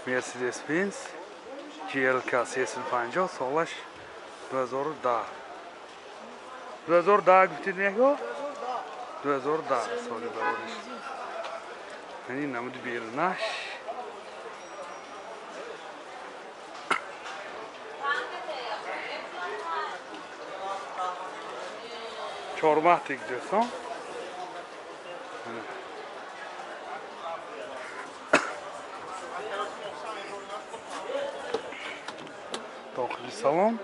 Mercedes-Benz GLK 350 солаш 2010. 2010 гуфтед меҳго? 2010 соли барориш. Яъне намуди берунаш. Чорматик дӯстон. Дохили салон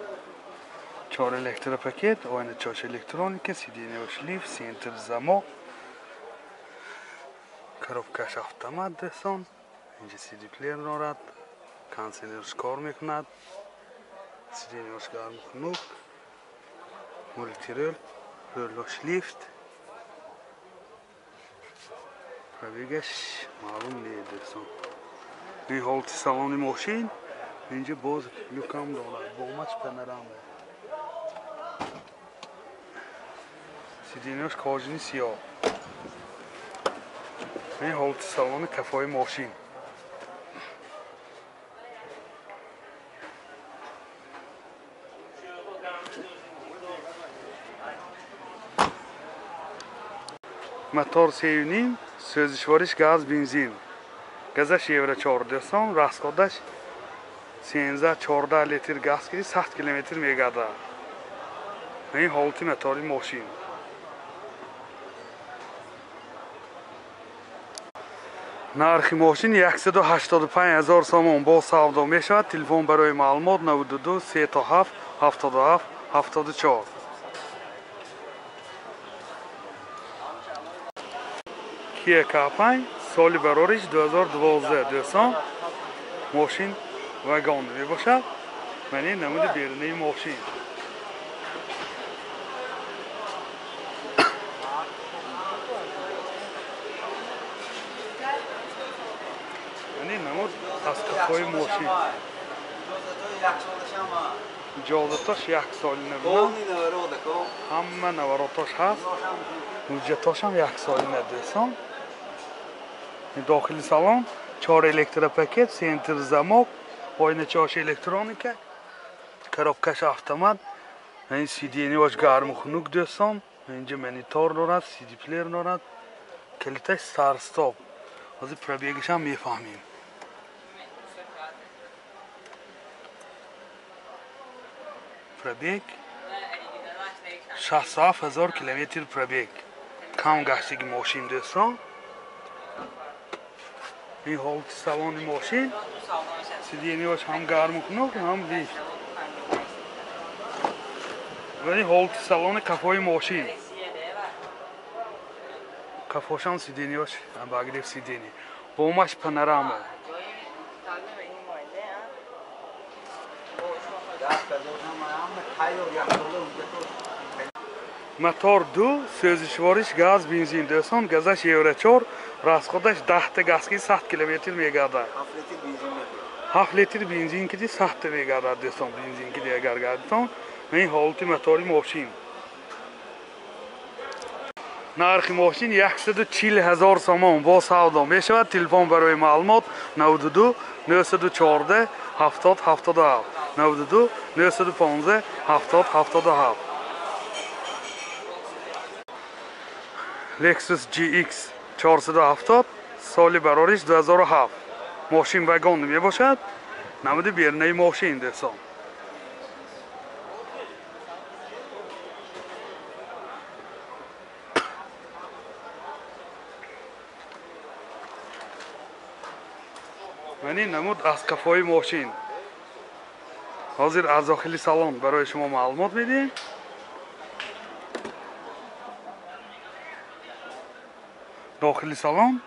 4 электропакет, ойначаш электроника, сиденьяш лифт, центр замок, коробкаш автомат дӯстон. Инҷа CD плеер дорад, кондиционерш кор мекунад, сиденьяш гарму хунук, мультирул, рулош лифт. Пробегаш маълум не дӯстон. Ин ҳолати салони мошин. Инҷа боз люкам дорад, бомаш панорама. Сиденьяш кожини сиёҳ. Ин ҳолати салони кафои мошин. Мотор 3.5, сӯзишвориш газ, бензин. Газаш евро 4 дӯстон, расходаш 13-14 литр газ ки 100 километр мегардад. Ин ҳолати мотори мошин. Нархи мошин 185 000 сомон бо савдо мешавад. Телефон барои маълумот 92 37 77 74. Kia K5 соли барориш 2012 дӯстон. Мошин вагон мебошад. Мани намуди берунаи мошин. Мани намуд аз кафои мошин. Иҷозатош як соли набуда. Ҳама наворотош ҳаст. Ҳуҷҷатошам як соли дӯстон. Дохили салон 4 электропакет, центр замок, оиначааш электроника, коробкаш автомат, ин сиденьяш гарму хунук дӯстон. Инҷа монитор дорад, CD плеер дорад, калиташ старт-стоп. Ҳозир пробегашам мефаҳмем. Пробег 67 000 километр пробег. Кам гаштаги мошин дӯстон. Ин ҳолати салони мошин. Сиденьяш ҳам гарму хунук, ҳам лифт. Ва ин ҳолати салони кафои мошин. Кафошам сиденьяш обогрев сиденья. Бомаш панорама. Мотор 2, сӯзишвориш газ, бензин дӯстон. Газаш евро 4, расходаш 10 газ ки 100 километр мегардад. 7 литр бензин ки 100 мегардад дӯстон, бензин ки агар гардитон. Ин ҳолати мотори мошин. Нархи мошин 140 000 сомон бо савдо мешавад. Телефон барои маълумот 92 914 70 77 92 915 70 77. Lexus GX 470 соли барориш 2007. Мошин вагон мебошад. Намуди берунаи мошин дӯстон. Мани намуд аз кафои мошин. Ҳозир аз дохили салон барои шумо маълумот медиҳем. Дохили салон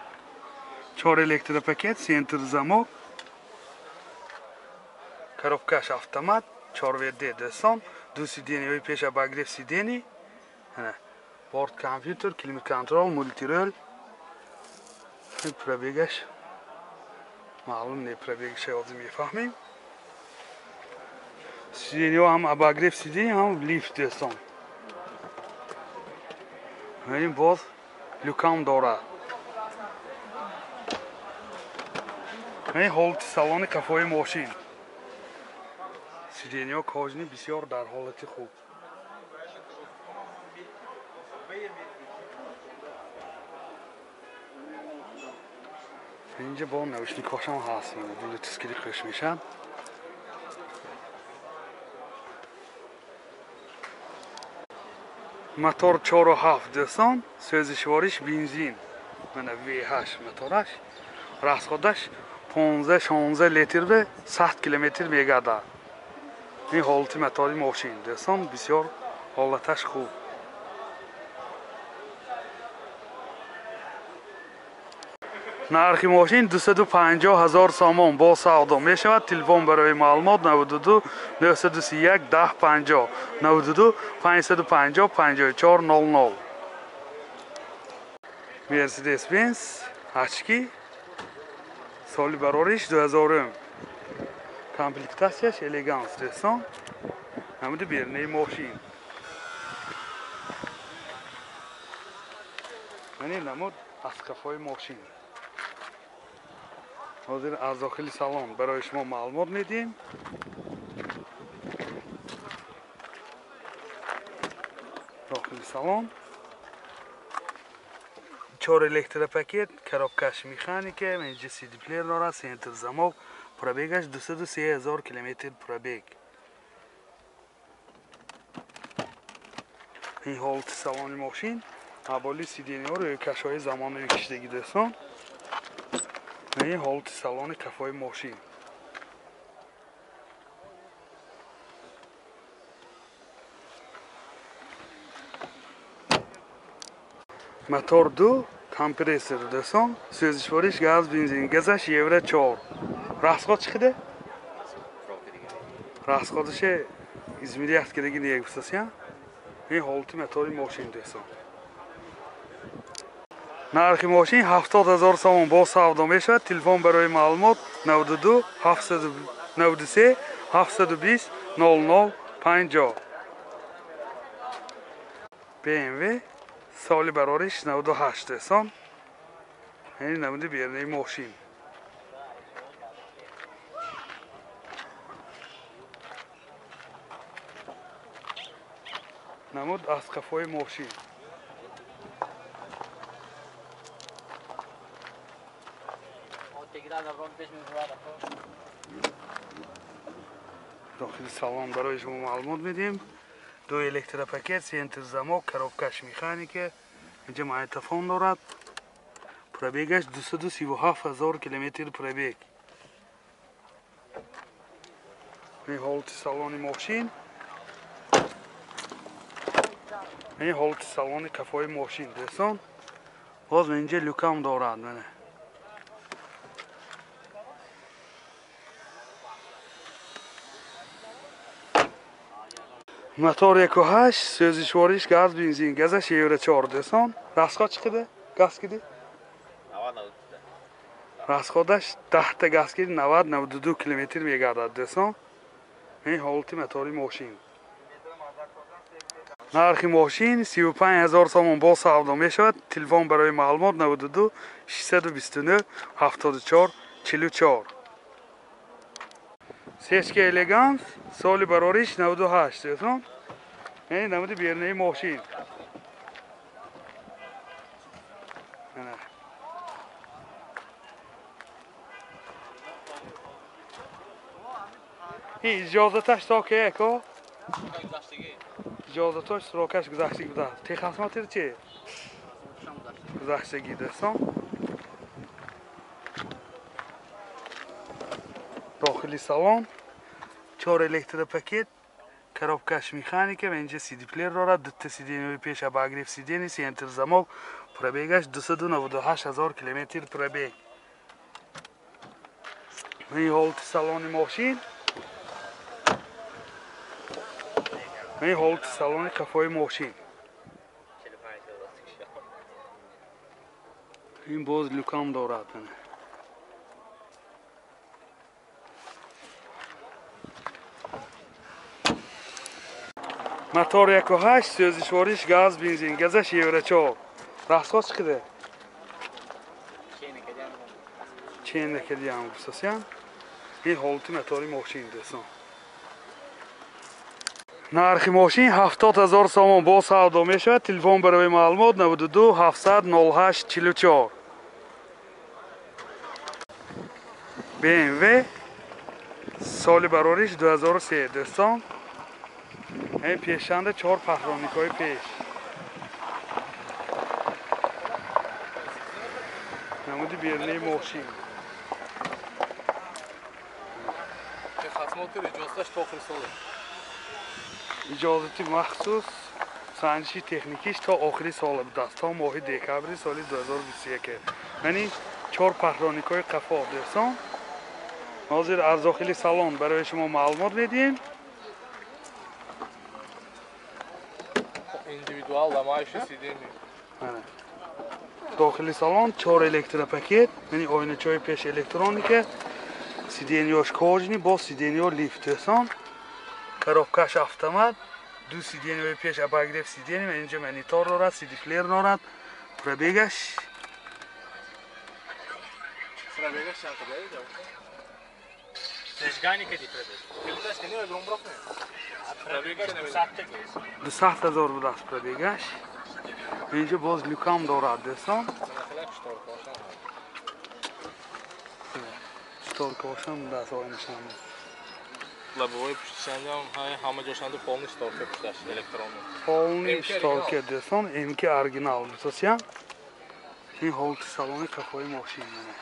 4 электропакет, центр замок, коробкаш автомат, 4 ВД дӯстон, ду сиденьяи пеш обогрев сидений, борт компютер, климат контрол, мультирул. Пробегаш маълум не, пробегаш ҳозир мефаҳмем. Сиденьяҳо ҳам обогрев сиденья, ҳам лифт дӯстон. Ин боз люкам дорад. Ин ҳолати салони кафои мошин. Сиденья кожаный бисёр дар ҳолати хуб. Инҷа бо наушникҳошам ҳаст, блютуз кири хуш мешавад. Мотор 4.7 дӯстон, сӯзишвориш бензин. Мана V8 мотораш. Расходаш 15-16 литр ба 100 километр мегардад. Ин ҳолати мотори мошин дӯстон, бисёр ҳолаташ хуб. Нархи мошин 250 000 сомон бо савдо мешавад. Телефон барои маълумот 92 931 10 50 92 550 54 00. Mercedes-Benz H2 соли барориш 2000. Комплектатсияш элеганс дӯстон. Ҳамиди бернаи мошин. Мани намуд аз қафои мошин. Ҳозир аз дохили салон барои шумо маълумот медиҳем. Дохили салон 4 электропакет, коробкаш механика, инҷа CD плеер дорад, центр замок, пробегаш 203 000 километр пробег. Ин ҳолати салони мошин, аболи сиденьяҳо рӯйкашҳои замонави кишидагӣ дӯстон. Ин ҳолати салони кафои мошин. Мотор 2, компрессор дӯстон, сӯзишвориш газ, бензин, газаш евро 4. Расход чӣ қадар? Расходаше измерять кардагӣ негуфтасия. Ин ҳолати мотори мошин дӯстон. Нархи мошин 70 000 сомон бо савдо мешавад. Телефон барои маълумот 92 793 720 00 50. BMW соли барориш 98 дӯстон. Ин намуди бернаи мошин. Намуд аз қафои мошин. Дохили салон барои шумо маълумот медиҳем. Ду электропакет, центр замок, коробкаш механика, инҷа магнитофон дорад. Пробегаш 237 000 километр пробег. Ин ҳолати салони мошин. Ин ҳолати салони кафои мошин дӯстон. Боз инҷа люкам дорад. Мана мотор 1.8, сӯзишвориш газ, бензин, газаш евро 4 дӯстон. Расход чӣ қадар? Газ киди? Расходаш 10 та газ киди 90-92 километр мегардад дӯстон. Ин ҳолати мотори мошин. Нархи мошин 35 000 сомон бо савдо мешавад. Телефон барои маълумот 92 629 74 44. Сечка элеганс соли барориш 98 дӯстон. Ин намуди бернаи мошин. Ин иҷозаташ то ке ако? Иҷозаташ срокаш гузаштагӣ будааст. Техосмотр чи? Гузаштагӣ дӯстон. Дохили салон 4 электропакет, коробкаш механика, инҷа CD плеер дорад, дута сиденьяи пеш обогрев сиденья, центр замок, пробегаш 298 000 километр пробег. Ин ҳолати салони мошин. Ин ҳолати салони қафои мошин. Ин боз люкам дорад. Мотор 1.8, сӯзишвориш газ, бензин, газаш евро 4. Расход чӣ қадар? Чен накардиам гуфтасиям. Ин ҳолати мотори мошин дӯстон. Нархи мошин 70 000 сомон бо савдо мешавад. Телефон барои маълумот 92 700 08 44. BMW соли барориш 2003 дӯстон. Ин пешанда 4 пахроникҳои пеш. Намуди берунаи мошин. Иҷозати махсус санҷиши техникиш то охири сола будааст, то моҳи декабри соли 2021. Яъне 4 пахроникҳои қафо дӯстон. Ҳозир аз дохили салон барои шумо маълумот медиҳем. Индивидуал ламающий сиденье. Дохили салон 4 электропакет, яъне оиначаҳои пеш электроника, сиденьёш кожаный, боз сиденьё лифт дӯстон. Коробкаш автомат, ду сиденьёи пеш обогрев сиденье, инҷа монитор дорад, CD-плеер дорад. Пробегаш чанд қадар? 200 000 будааст пробегаш. Инҷа боз люкам дорад дӯстон. Шторкаошам будааст оинашам. Лобовой пуштишандам ҳама ҷошанда полный шторка пушташ электронный. Полный шторка дӯстон, МК оригинал дӯстосиям. Ин ҳолати салони қафои мошин мана.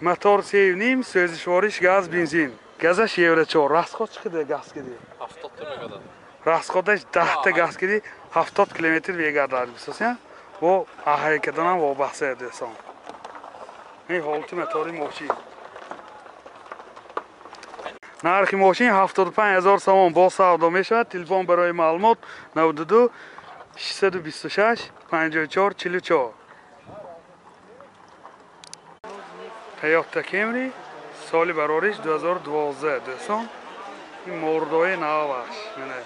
Мотор 3,5, сӯзишвориш газ, бензин. Газаш евро 4. Расход чӣ қадар газ киди? 70 та мегардад. Расходаш 10 та газ киди, 70 километр мегардад дӯстосиям. Бо ҳаракатданам вобаста дӯстон. Ин ҳолати мотори мошин. Нархи мошин 75 000 сомон бо савдо мешавад. Телефон барои маълумот 92 626 54 44. Toyota Camry соли барориш 2012 дӯстон. Ин мордои наваш. Мана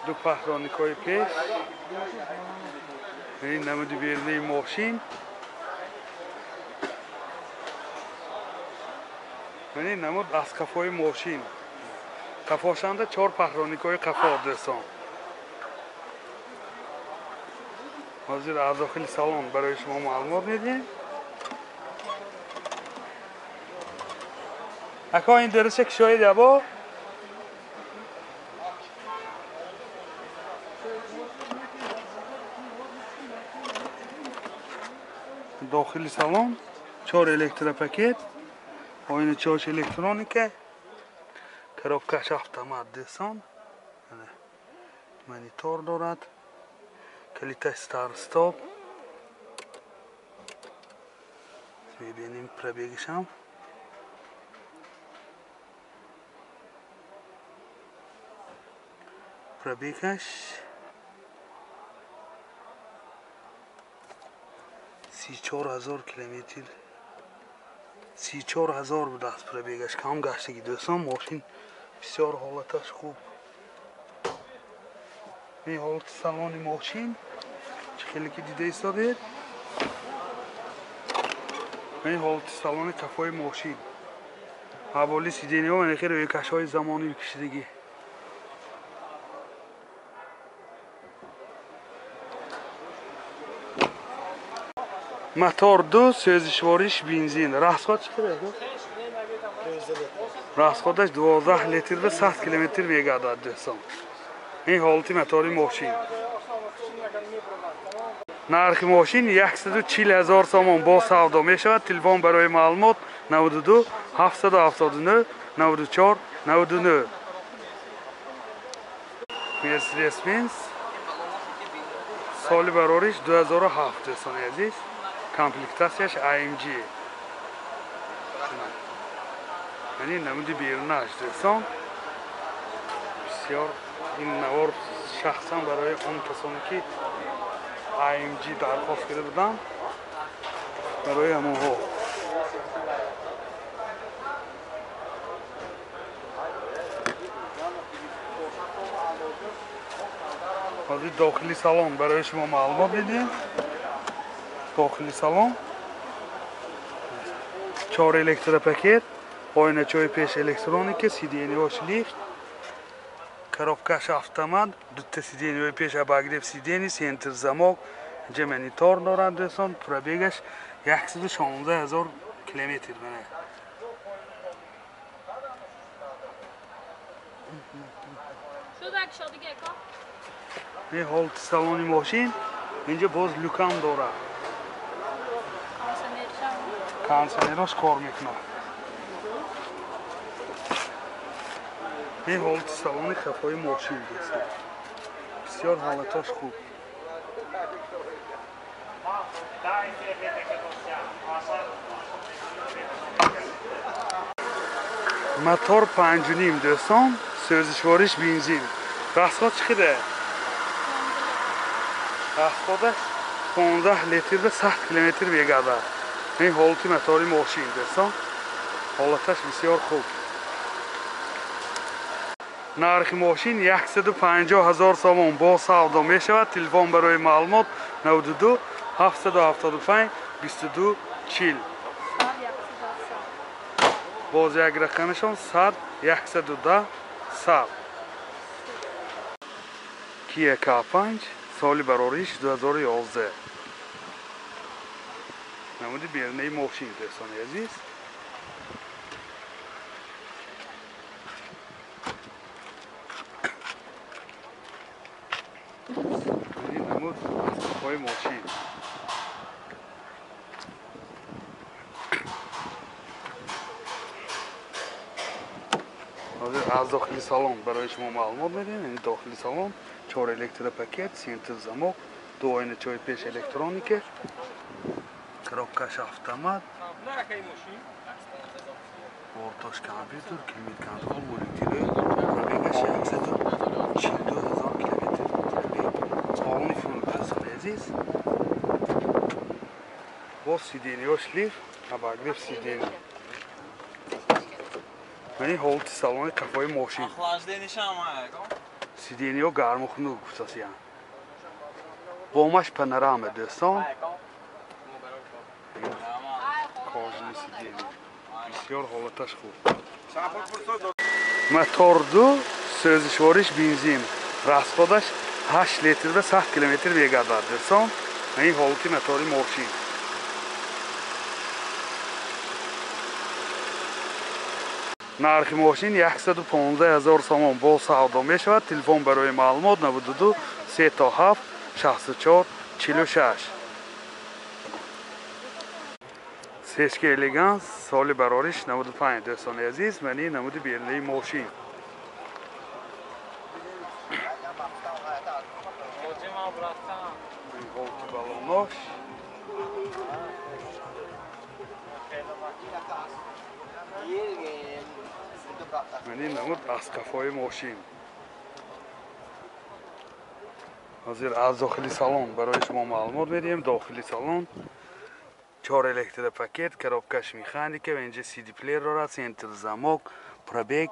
ду пахроникҳои пеш. Ин намуди берунаи мошин. Ин намуд аз қафои мошин. Қафошанда 4 пахроникҳои қафо дӯстон. Ҳозир аз дохили салон барои шумо маълумот медиҳем. Ака ин дараша кушоед або? Дохили салон 4 электропакет, оиначаҳош электроника, коробкаш автомат дӯстон. Монитор дорад, калиташ старт-стоп. Мебинем пробегашам. Пробегаш 34 000 километр, 34 000 будааст пробегаш. Кам гаштагӣ дӯстон. Мошин бисёр ҳолаташ хуб. Ин ҳолати салони мошин чӣ хеле ки дида истодед. Ин ҳолати салони қафои мошин. Ҳаволи сиденьяҳо мана хеле рӯйкашҳои замонӣ кашидагӣ. Мотор 2, сӯзишвориш бензин. Расход чӣ қадар? Расходаш 12 литр ва 100 километр мегардад дӯстон. Ин ҳолати мотори мошин. Нархи мошин 140 000 сомон бо савдо мешавад. Телефон барои маълумот 92 779 94 99. Mercedes-Benz соли барориш 2007 дӯстони азиз. Комплектатсияш AMG. Яъне намуди берунаш дӯстон. Бисёр ин навор шахсан барои он касоне ки AMG дархост карда буданд, барои ҳамонҳо. Ҳозир дохили салон барои шумо маълумот медиҳем. Дохили салон 4 электропакет, оиначаҳои пеш электроника, сиденьяҳош лифт, коробкаш автомат, дута сиденьяҳои пеш обогрев сиденья, центр замок, инҷа монитор дорад дӯстон. Пробегаш 116 000 километр мана. Ин ҳолати салони мошин. Инҷа боз люкам дорад. Кондиционераш кор мекунад. Ин ҳолати салони хафои мошин дӯстон. Бисёр ҳолаташ хуб. Мотор 5.5 дӯстон, сӯзишвориш бензин. Расход чӣ қадар? Расходаш 15 литр ба 100 километр мегардад. Ин ҳолати мотори мошин дӯстон. Ҳолаташ бисёр хуб. Нархи мошин 150 000 сомон бо савдо мешавад. Телефон барои маълумот 92 775 22 40. Боз як рақамашон 100 110 100. Kia K5 соли барориш 2011. Намуди берунаи мошин дӯстони азиз. Ин намуд асбобҳои мошин. Ҳозир аз дохили салон барои шумо маълумот медиҳем. Ин дохили салон 4 электропакет, центр замок, ду оиначаҳои пеш электроника, коробкаш автомат, бортош компютер, климат контрол, мултирӯ, пробегаш 142 000 километр пробег. Полный фул дӯстони азиз. Боз сиденьяш лифт, обогрев сиденья. Ин ҳолати салони қафои мошин. Сиденьяҳо гарму хунук гуфтасиянд. Бомаш панорама дӯстон. Кожаный сиденья. Бисёр ҳолаташ хуб. Мотор 2, сӯзишвориш бензин. Расходаш 8 литр ба 100 километр мегардад дӯстон. Ин ҳолати мотори мошин. Нархи мошин 115 000 сомон бо савдо мешавад. Телефон барои маълумот 92 37 64 46. Сечка Элеганс соли барориш 95 дӯстони азиз. Мани намуди берунаи мошин. Ҳолати балонош. Мани намуд аз қафои мошин. Ҳозир аз дохили салон барои шумо маълумот медиҳем. Дохили салон 4 электропакет, коробкаш механика, инҷа CD плеер дорад, центр замок, пробег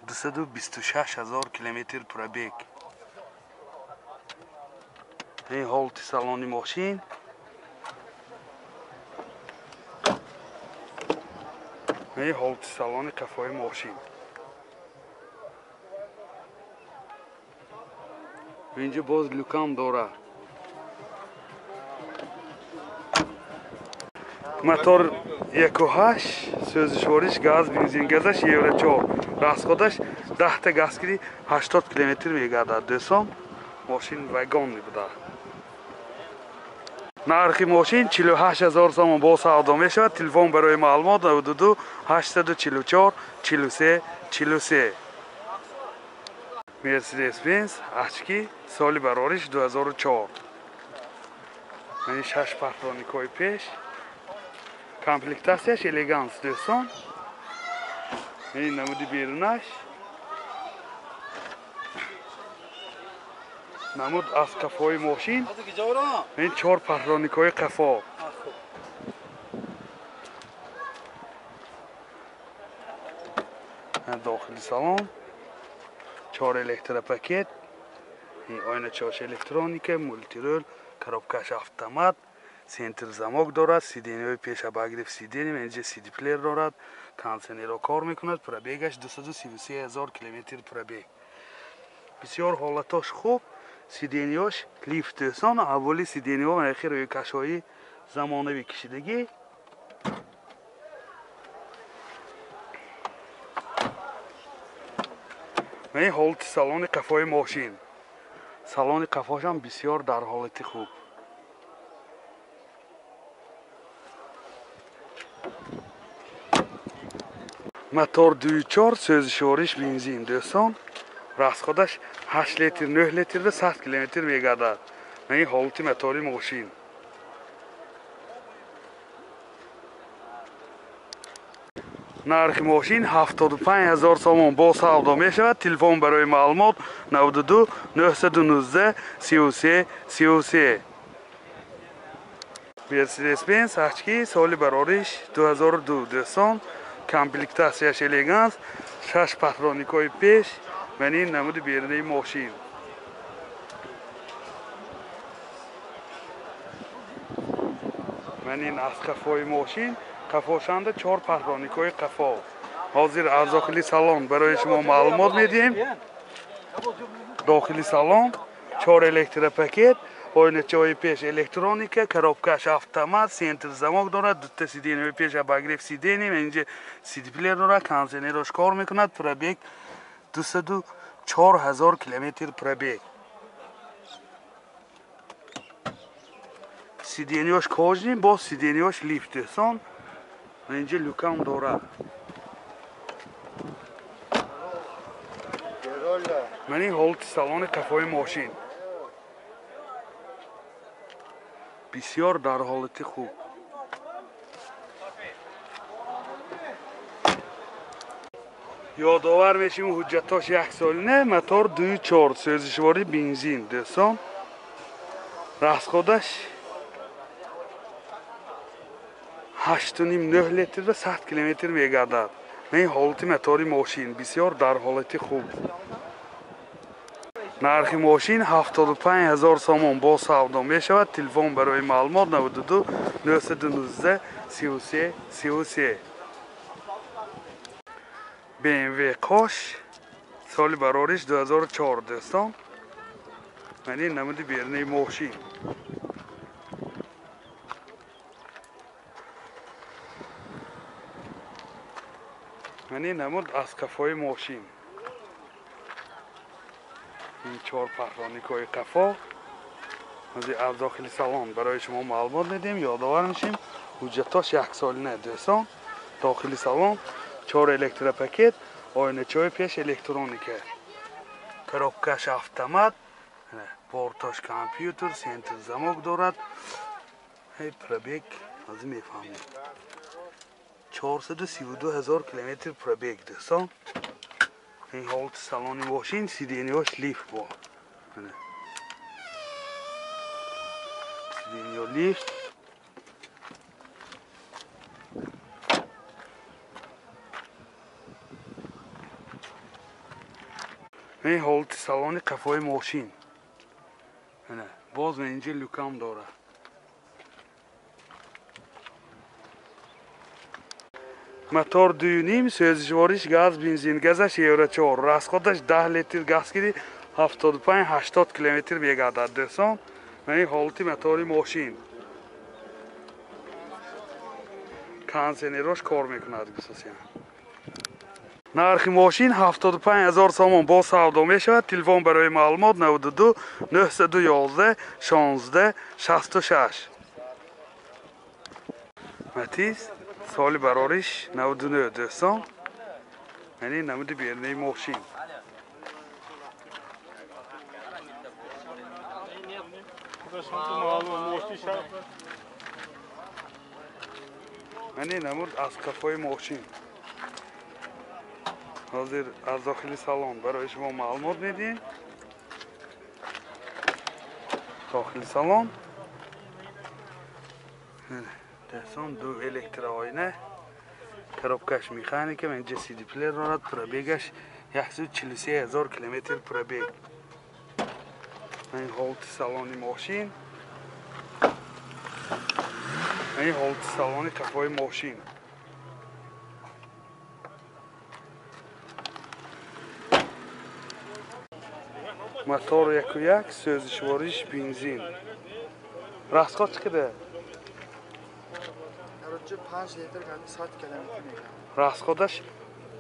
226 000 километр пробег. Ин ҳолати салони мошин. Ин ҳолати салони қафои мошин. Инҷа боз люкам дорад. Мотор 1.8, сӯзишвориш газ, бензин газаш Евро 4. Расходаш 10 та газ кири 80 километр мегардад дӯстон. Мошин вагон буда. Нархи мошин 48 000 сомон бо савдо мешавад. Телефон барои маълумот 92 844 43 43. Mercedes-Benz Achki соли барориш 2004. Мани 6 патроникҳои пеш. Комплектатсияш элеганс дӯстон. Ин намуди берунаш. Намуд аз қафои мошин. Ин 4 патроникҳои қафо. Дохили салон 4 электропакет, Оиначаош электроника, мультирул, коробкаш автомат, центр замок дорад, сиденьяҳои пеш обогрев сиденья, инҷа CD-плеер дорад, кондиционерро кор мекунад, пробегаш 233 000 километр пробег. Бисёр ҳолатош хуб, сиденьяш лифт дӯстон, аввали сиденьяҳо охир рӯйкашҳои замонавӣ кишидагӣ. Ин ҳолати салони қафои мошин. Салони қафошам бисёр дар ҳолати хуб. Мотор 2.4 сӯзишвориш бензин дӯстон. Расходаш 8 литр, 9 литр ва 100 километр мегардад. Ин ҳолати мотори мошин. Нархи мошин 75 000 сомон бо савдо мешавад. Телефон барои маълумот 92 919 33 33. Mercedes-Benz HQ соли барориш 2002 дӯстон. Комплектатсияш элеганс, 6 патроникҳои пеш ва ин намуди берунаи мошин. Ман ин аз қафои мошин, қафошанда 4 патроникҳои қафо. Ҳозир аз дохили салон барои шумо маълумот медиҳем. Дохили салон 4 электропакет, оиначаҳои пеш электроника, коробкаш автомат, центр замок дорад, дута сиденьяҳои пеш обогрев сиденья, инҷа CD-плеер дорад, кондиционераш кор мекунад, пробег 204 000 километр пробег. Сиденьяш кожаный, боз сиденьяш лифт дӯстон. Инҷа люкам дорад. Ман ин ҳолати салони қафои мошин. Бисёр дар ҳолати хуб. Ёдовар мешавем ҳуҷҷатош як солина, мотор 2.4 сӯзишворӣ бензин дӯстон. Расходаш 8.5-9 литр ва 100 километр мегардад. Ин ҳолати мотори мошин бисёр дар ҳолати хуб. Нархи мошин 75 000 сомон бо савдо мешавад. Телефон барои маълумот 92 919 33 33. BMW Кош соли барориш 2004 дӯстон. Ман ин намуди берунаи мошин. Ман ин намуд аз қафои мошин. Ин 4 патроникҳои қафо. Аз дохили салон барои шумо маълумот медиҳем, ёдовар мешем. Ҳуҷҷатош як солина дӯстон. Дохили салон 4 электропакет, оиначаҳои пеш электроника, коробкаш автомат, бортош компютер, центр замок дорад. Пробег аз мефаҳмем 432 000 километр пробег дӯстон. Ин ҳолати салони мошин, сиденьяш лифт бо. Сиденья лифт. Ин ҳолати салони қафои мошин. Боз инҷа люкам дорад. Мотор 2.5 сӯзишвориш газ бензин, газаш евро 4, расходаш 10 литр газ гири 75-80 километр мегардад дӯстон. Ин ҳолати мотори мошин. Кондиционерош кор мекунад гусосиан. Нархи мошин 75 000 сомон бо савдо мешавад. Телефон барои маълумот 92 911 16 66. Матиз соли барориш 99 дӯстон. Ин намуди берунаи мошин. Ин намуд аз қафои мошин. Ҳозир аз дохили салон барои шумо маълумот медиҳем. Дохили салон дӯстон, ду электрооина, коробкаш механика, инҷа CD-плеер дорад, пробегаш 143 000 километр пробег. Ин ҳолати салони мошин. Ин ҳолати салони қафои мошин. Мотор 1.1, сӯзишвориш бензин. Расход чӣ қадар? Короче, 5 литр 100 километр мегардад. Расходаш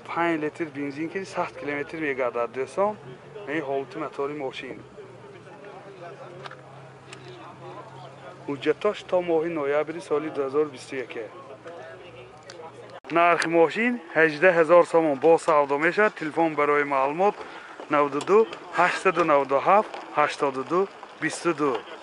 5 литр бензин ки 100 километр мегардад, дӯстон. Ин ҳолати мотори мошин. Ҳуҷҷатош то моҳи ноябри соли 2021. Нархи мошин 18 000 сомон бо савдо мешавад. Телефон барои маълумот 92 897 82 22.